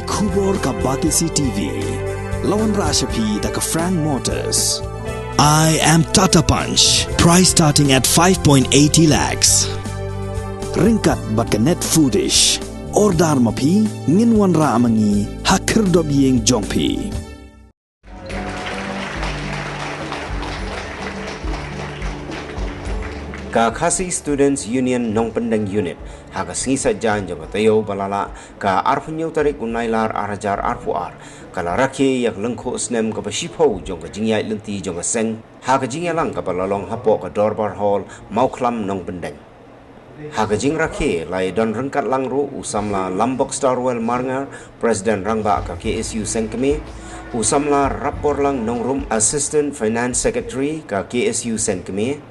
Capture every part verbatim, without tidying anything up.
Khubor ka Batesi T V. La wanrah sha phi da ka Frank Motors. I am Tata Punch. Price starting at five point eighty lakhs. Ryngkat bad ka Net Foodish. Order ma phi, ngin wanrah ma ngi ha khyrdop ïing jong phi. Ka Khasi Students Union Nongpyndeng Unit, ha ka sngi Saitjaiñ jong ka taïew ba la lah, ka arphew hynñiew tarik u Nailar ar hajar arphew ar, ka la rakhe ïa ka lyngkhuh snem kaba shiphew jong ka jingïaid lynti jong ka seng, ha ka jingïalang kaba la long hapoh ka Dorbar Hall, Mawkhlam Nongpyndeng. Ha ka jingrakhe la ïadon ryngkat lang ruh u samla Lambok Starwell Marngar, President Rangbah ka K S U Sengkmie, u samla Rapborlang Nongrum, Assistant Finance Secretary ka K S U Sengkmie,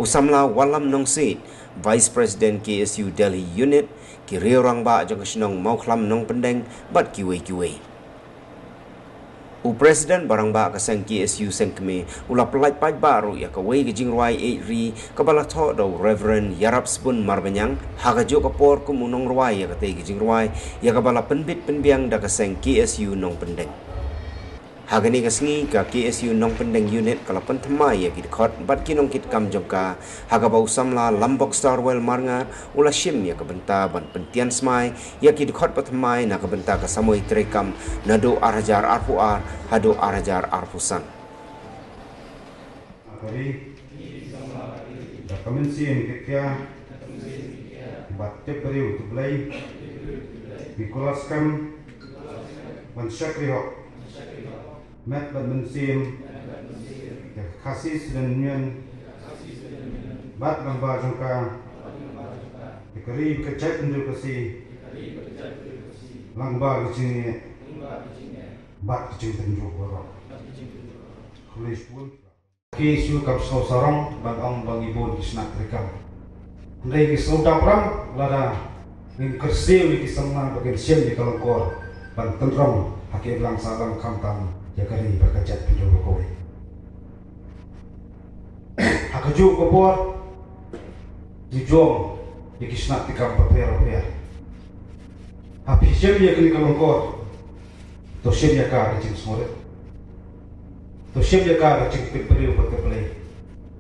u samla Wallam Nongsiej, Vice President K S U Delhi Unit, ki riew rangbah jong ka shnong Mawkhlam Nongpyndeng bad kiwei kiwei. U President ba rangbah ka seng K S U Sengkmie u la pyllait paidbah ruh ïa kawei ka jingrwai ïeit ri kaba la thoh da u Reverend Ïarapsbun Marbaniang, ha kajuh ka por kum u nongrwai ïa katei ka jingrwai, ïa kaba la pynbit pynbiang da ka seng K S U Nongpyndeng. Ha kane ka sngi ka K S U Nongpyndeng Unit ka la pynthymmai ïa ki dkhot bad ki nongkitkam jong ka, ha kaba u samla Lambok Starwell Marngar u la shim ïa ka bynta ban pyntian smai ïa ki dkhot ba thymmai na ka bynta ka samoi treikam naduh ar hajar arphew ar haduh ar hajar arphew san. Ka ri, da ka mynsiem kitkhiah bad tip briew tip Blei, ngi kular skhem ban shakri hok met bad mynsiem ïa ka Khasi Student Union bad lyngba jong ka, ïa ka ri bad ka jaitbynriew Khasi lyngba ka jingeh bad ka jingtynjuh baroh. Khublei shibun. Ki shu kam sngewsarong ban ong ba ngi bun ki shnat treikam. Hynrei ngi sngewdap ram lada ngin kyrsiew ïa ki samla ba kin shim ïa ka lyngkor ban tynrong ha ki imlang sahlang khamtam ïa ka ri bad ka jaitbynriew baroh kawei. Ha kajuh ka por ngi jong ïa ki shnat treikam bapher bapher. Ha phi shim ïa kane ka lyngkor, to shim ïa ka da ka jingsngewrit. To shim ïa ka da ka jingtip briew bad tip Blei.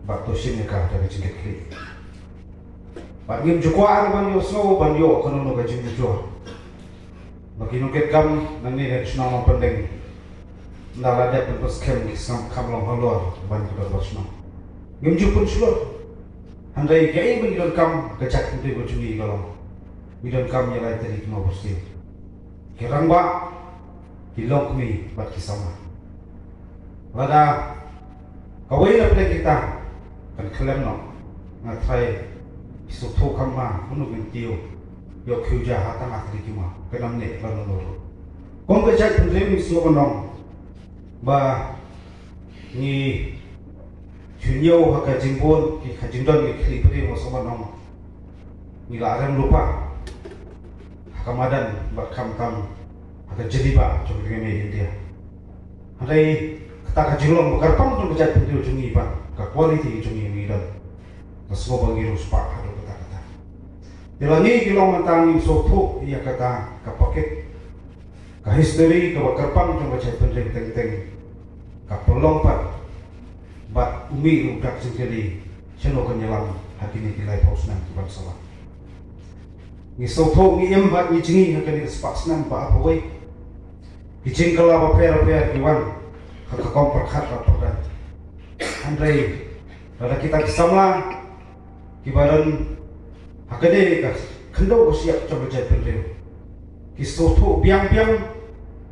Bad to shim ïa ka da ka jingkitkhlieh. Bad ngim ju kwah ruh ban ïohsngew ban ïoh kano kano ka jingmujor. Ba ki nongkitkam nangne ha ka shnong Nongpyndeng, ynda la dep ban pynskhem ki sngap kham long halor ban ki dorbar shnong. Ngim ju pynshlur. Hynrei kaei ba ngi donkam ka jaitbynriew ka jong ngi ka long, ngi donkam ïa lai tylli ki nongbunsien, ki rangbah, ki longkmie bad ki samla. Lada kawei na pdeng kita kan khlem noh, nga tharai ki sngewthuh kham ma kumno kin kiew ïoh kiew ja ha tang ha tylli ki ma, kan ym neh lano lano ruh. Kum ka jaitbynriew ngi sngewbha ban ong ba ngi shu ñiew ha ka jingbun, ki, ka jingdon ki khlieh briew, nga sngewbha ban ong ngi la rem lypa ha ka madan bad khamtam ha ka jylla jong ka ri India. Hynrei kata ka jinglong ba kyrpang jong ka jaitbynriew jong ngi bad ka quality jong ngi ngi don, nga sngewbha ngi riewspah haduh katta katta. Te lada ngi ki long mynta ngim sngewthuh ïa kata ka pocket, ka history kaba kyrpang jong ka jaitbynriew teng teng, ka pynlong pat bad u mih ruh u dak jingkylli shano kan ïalam ha kine ki laiphew snem ki ban sa wan. Ngi sngewthuh, ngi im bad ngi jngi ha kane ka spah snem ba arphew wei. Ki jingkylla bapher bapher ki wan ha ka kam pyrkhat bad pyrkhat. Hynrei lada kita ki samla kiba don ha kane ka khyndew ka shyiap jong ka jaitbynriew ki sngewthuh biang biang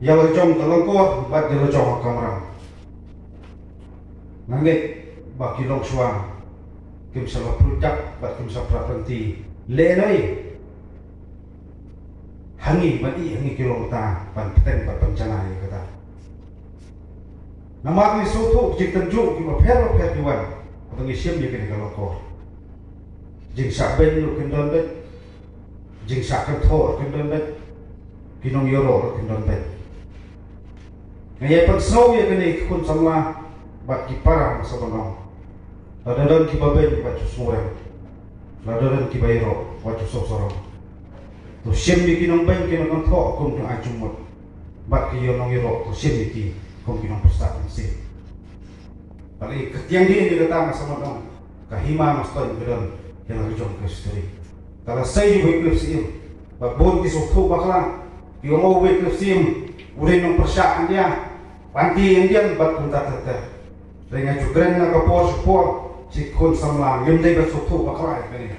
ïa la jong ka lyngkor bad ïa la jong ka kamram, nga ngeit ba ki longshuwa kim sa la pyrkhat bad kim sa pyrkhat lynti lehnoh ha ngi ban ïoh ha ngi ki longta ban bteng bad ban janai ïa kata. Namar ngi sngewthuh ki jingtynjuh kiba pher bapher ki wan haba ngi shim ïa kane ka lyngkor. Jingshah beiñ ruh kin don beit, jingshah kynthoh ruh kin don beit, ki nongïaroh ruh kin don beit. Nga ïai pynsngew ïa kane ki khun samla bad ki para, nga sngewbha ban ong, lada don kiba beiñ wat ju sngewrem, lada don kiba ïaroh wat ju sngewsarong. To shim ïa ki nongbeiñ ki nongkynthoh kum ki nongai jingmut. Bad ki ïoh nongïaroh to shim ïa ki kum ki nongpyrshah mynsiem. Bad ïa ka tiang dien ïa kata nga sngewthuh ka hima Mastoiñ ka don ïa la ka jong ka history. Ka la sei ïa u Wycliffe Syiem bad bun ki sngewthuh bakla ki ong u Wycliffe Syiem u dei nongpyrshah India, anti Indian bad kumta ter ter. Hynrei nga ju kren na ka por sha por shi khun samla ngim dei ban sngewthuh bakla ïa kane.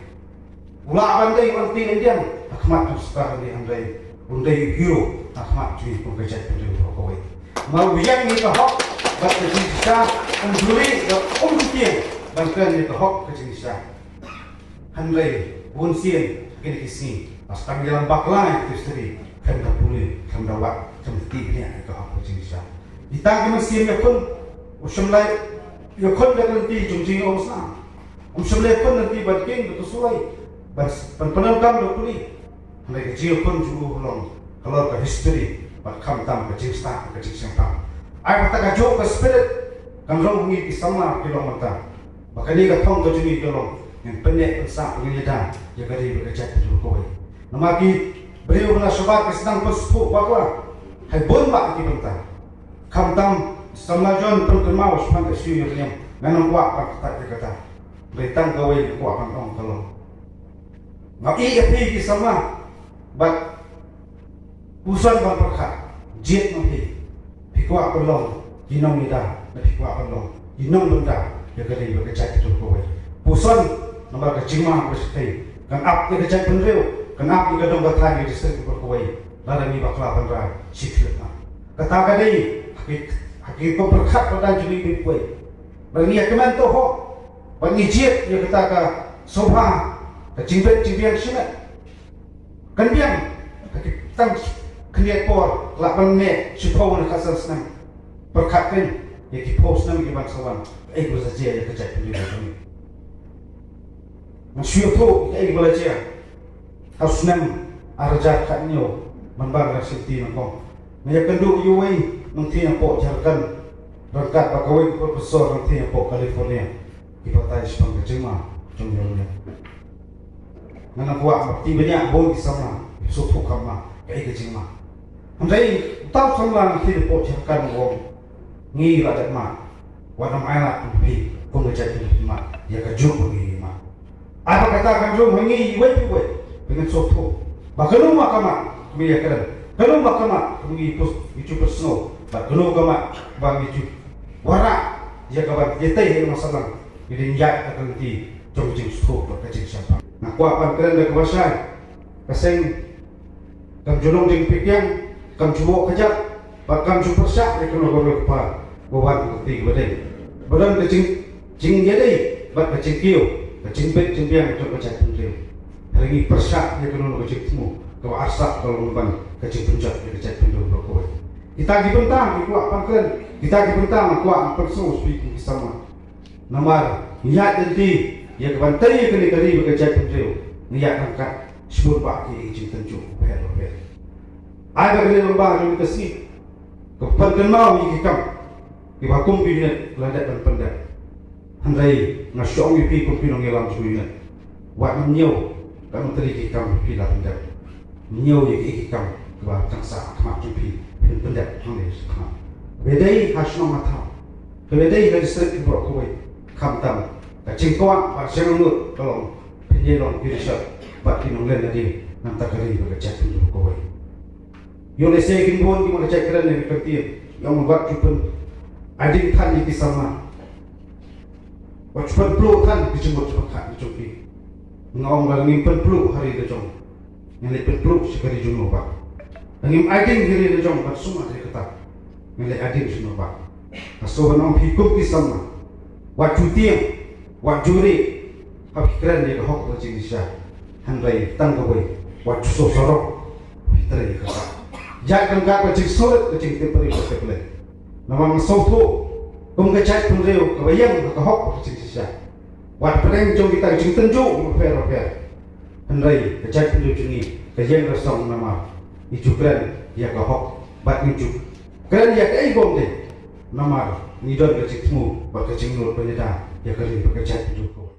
U lah ban dei u anti Indian ha khmat jong sorkar India hynrei un dei u hero ha khmat jong ngi kum ka jaitbynriew baroh kawei. Namar u ïeng ïa ka hok bad ka jingshisha, um ju leh bad um ju tieng ban kren ïa ka hok ka jingshisha. Hynrei bun sien ha kine ki sngi la sdang ïalam bakla ïa ka history, khlem da pule, khlem da wad, khlem da tip bniah ïa ka hok ka jingshisha. Ïa tang ki mynsiem ïakhun, u shym la ïakhun da ka lynti jong jingïohsnam. Um shym la ïakhun lynti ban king da ka suloi, ban, ban pyndonkam da u pule. Hynrei ka jingïakhun jong u halor, halor ka history bad khamtam ka jingstad ka jingshemphang. Ai kata ka juh ka spirit kan long ha ngi ki samla ki long mynta. Ba kane ka thong ka jong ngi ka long ngin pynneh pynsah, ngin ïada ïa ka ri bad ka jaitbynriew kawei. Namar ki briew na shabar ki sdang pynsngewthuh bakla ha bun bah ki bynta. Khamtam samla John pynkynmaw shaphang ka issue ïa u niam, ngan ym kwah ban kyntait ïa kata. Hynrei tang kawei nga kwah ban ong ka long, nga ïeit ïa phi ki samla bad puson ban pyrkhat, jied ma phi. Phi kwah ban long ki nongïada ne phi kwah ban long ki nongbynta ïa ka ri bad ka jaitbynriew kawei? Puson, namar ka jingma kaba shisha kan ap ïa ka jaitbynriew, kan ap ïa ka dong ka thaiñ, ïa ka district baroh kawei. Lada ngi bakla ban rai shi khyllipmat, kata ka dei ha ki, ha ki pyrkhat ba dang juli baroh kawei. Ba ngi ïa kmen to ho, ba ngi jied ïa kata ka sngewbha, ka jingbit jingbiang shimet. Kan biang ha ki tang khyndiat por lah ban neh shiphew ne khatsan snem. Pyrkhat kein ïa ki phew snem ki ban sa wan, kaei kaba sa jia ïa ka jaitbynriew jong ngi. Ngan shu ïathuh kaei kaba la jia ha u snem ar hajar khathynñiew, mynba nga dang shim kti nyngkong. Nga ïakynduh ïa uwei nongthied nongpoh Jharkhand ryngkat bad kawei ka professor nongthied nongpoh California. Ki batai shaphang ka jingma jong ngi ruh. Nga nang kwah ban tip bniah bun ki samla, sngewthuh kham ma kaei ka jingma. Hynrei uta u samla nongthied nongpoh Jharkhand u ong, ngi la dep mad, wat nym ailad phi kum ka jaitbynriew phi mad ïa kajuh ba ngi mad. Ai ba kata kan rung ha ngi iwei pa iwei, ba ngin sngewthuh ba kano ma ka mad ba ngi ïakren, kano ma ka mad ba ngi pus, ngi ju pynsngew, bad kano ka mad ba ngi ju wanrah ïa ka ban ïatei ha ka imlang sahlang. Ngi dang ïaid ha ka lynti jong ka jingsngewthuh bad ka jingshemphang. Nga kwah ban kren da kaba shai, ka seng kam ju long jingpyrkhat, kam ju ïoh kjat bad kam ju pyrshah ïa kano kano ka por ba wan ka lynti kaba dei, ba don ka jing, jingïadei bad ka jingkiew, ka jingbit jingbiang jong ka jaitbynriew. Hynrei ngi pyrshah ïa kano kano ka jingthmu kaba arsap ka long ban ka jingpynjot ïa ka jaitbynriew baroh kawei. Kita ki bynta ngi kwah ban kren, kita ki bynta ngi kwah ban pynsngew sha phi ki samla. Namar ngi ïaid lynti ïa ka ban tei ïa kane ka ri bad ka jaitbynriew, ngi ïaid ryngkat shibun bah ki jingtynjuh bapher bapher. Ai ba kane lyngba jong ka sngi ka pynkynmaw ïa ki kam kiba kum ki unit la dep ban pyndep. Hynrei nga shu ong ïa phi kum ki nongïalam jong ka unit, wat nym ñiew ka myntri ki kam phi la pyndep. Ñiew ïa ki, ki kam kiba dang sah ha khmat jong phi, phin pyndep hangne shakhmat. Kaba dei ha shnong ha thaw, kaba dei ha district baroh kawei. Khamtam ka jingkwah bad jingangnud ka long phin ïai long ki rishot bad ki nonglen nadien na ka bynta ka ri bad ka jaitbynriew kawei. Ïoh lehse kin bun ki mut ka jait kren ne ka ktien, ïa ong wat ju pyn, ai ding than ïa ki samla. Wat ju pynpluh than ki jingmut jingpyrkhat ki jong ki. Nga ong lada ngim pynpluh ha ri la jong, ngin leit pynpluh sha ka ri jong no bah? Lada ngim ai ding ha ri la jong ban sumar ïa kata, ngin leit ai ding sha no bah? Nga sngewbha ban ong phi kum ki samla, wat ju tieng, wat ju rieh haba phi kren ïa ka hok ka jingshisha. Hynrei tang kawei, wat ju sngewsarong haba phi trei ïa kata. Ïaid ryngkat ka jingsngewrit ka jingtip briew ka tip leit. Namar nga sngewthuh kum ka jaitbynriew kaba ïeng ha ka hok ka jingshisha, wat pdeng jong kita ka jingtynjuh bapher bapher. Hynrei ka jaitbynriew jong ngi ka ïeng rasong namar ngi ju kren ïa ka hok bad ngi ju kren ïa kaei bym dei. Namar ngi don ka jingthmu bad ka jingngeit ban ïada ïa ka ri bad ka jaitbynriew kawei.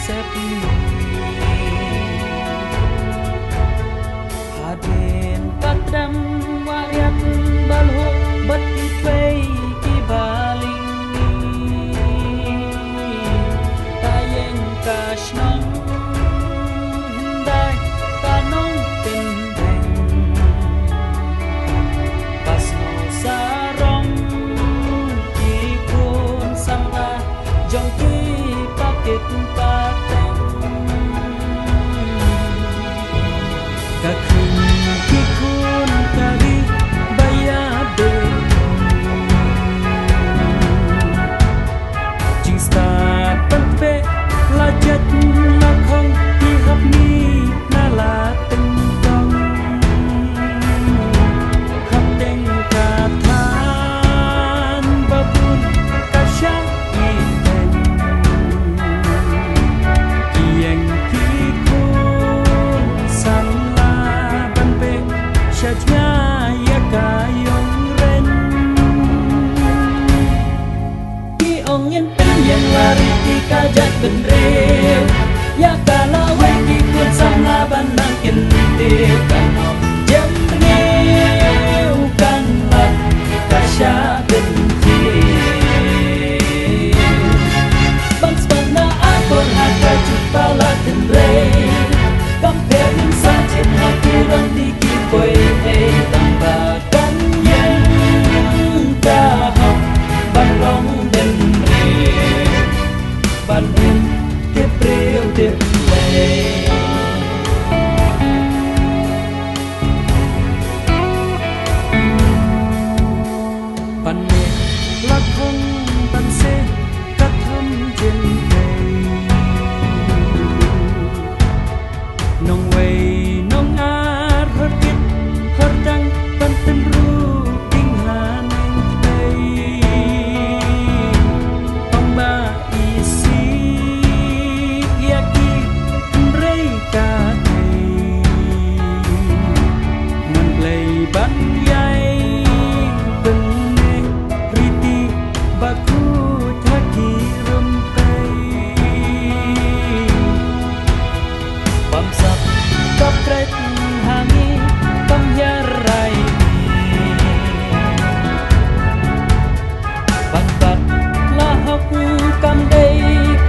step. Hadien ba kdem wah riat ba lhuh bad ki pei ki ba ling, ka ïeng ka shnong hyndai ka nongtynreng. Ba sngewsarong ki khun samla jong ki pakit pateng. Ka khun ki khun ka ri ba ïa dei. Jingstad ban peh la jait la khong, ki hap mih na la tyngkong. Hapdeng ka than ba bun ka shah iteiñ. Ki ïeng ki khun samla ban peh sha jngai ïa ka ïong reiñ. Ki ong ngin pynïeng la ri ki ka jait bynriew. Ïa ka lawei ki khun samla ban nang kyntiew, ka nong jem rngiew kan mat ka shah bynriew. Ban spat na akor ha ka jut pala tynrei. Kam pher ngin sa jied ha ki ron di ki poi ei, tang ba kan ïeng ka hok ban long bynriew, ban ïeng tip briew tip Blei. Ban mih la khong ban seh ka tham jingtei. Nongwei nongar hor kit hor dang ban pynruh ïing haneng tei. Ong ba isih ïa ki hynrei ka dei. Ngan Blei ban ïai pynneh riti ba kut ha ki rympei. Bamsap kap kret ha ngi, kam hiar rai ngi. Ban bat la hok kam dei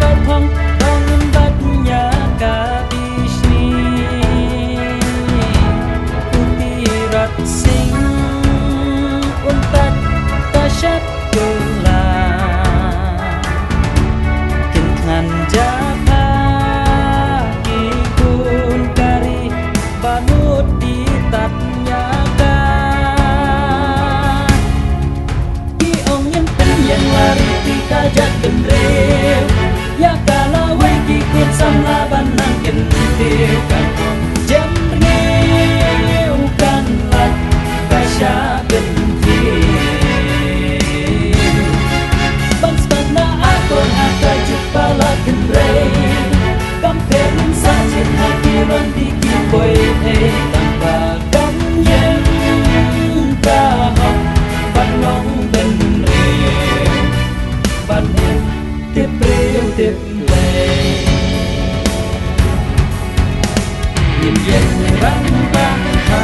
ka thong, ban bat ïa ka bishni. U Tirat Sing un tat ka shat kylla. Kin thngan jaka ki khun ka ri ba nud di tat ïa ka. Ki ong ngin pynïeng la ri ki ka jait bynriew. Ïa ka lawei ki khun samla ban nang kyntiew, ka ong jem rngiew kan lat ka shah bynriew. Ban spat na akor ha ka jut pala tynrei. Kam pher ngin sa jied ha ki ron di ki poi ei, tang ba kan ïeng ka hok ban long bynriew, ban ïeng tip briew tip Blei. Ngin ïeng rangbah ha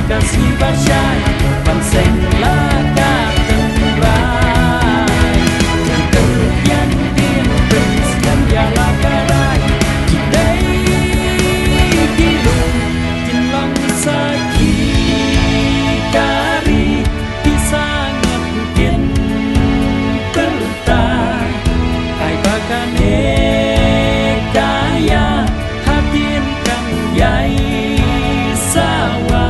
ka sngi ba shai, ban seng la ka tynrai. Tynrai ïa ka ri, tynrai ïa la ka rai. Ki dei ki lum, kin long sakhi ka ri. Ki sangap kin pyrta, kai ba kane ka ïa hadien kan ïai sawa.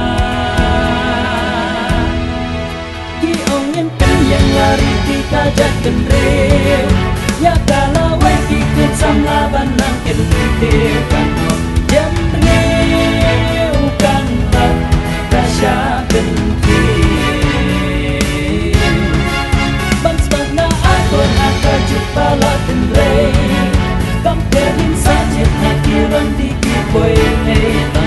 Ki ong ngin pynïeng la ri ki ka jait bynriew. Ïa ka lawei ki khun samla ban nang kyntiew, kan ong jem rngiew kan tat ka shah bynriew. Ban spat na akor ha ka jut pala tynrei. Kam pher ngin sa jied ha ki ron di ki poi ei.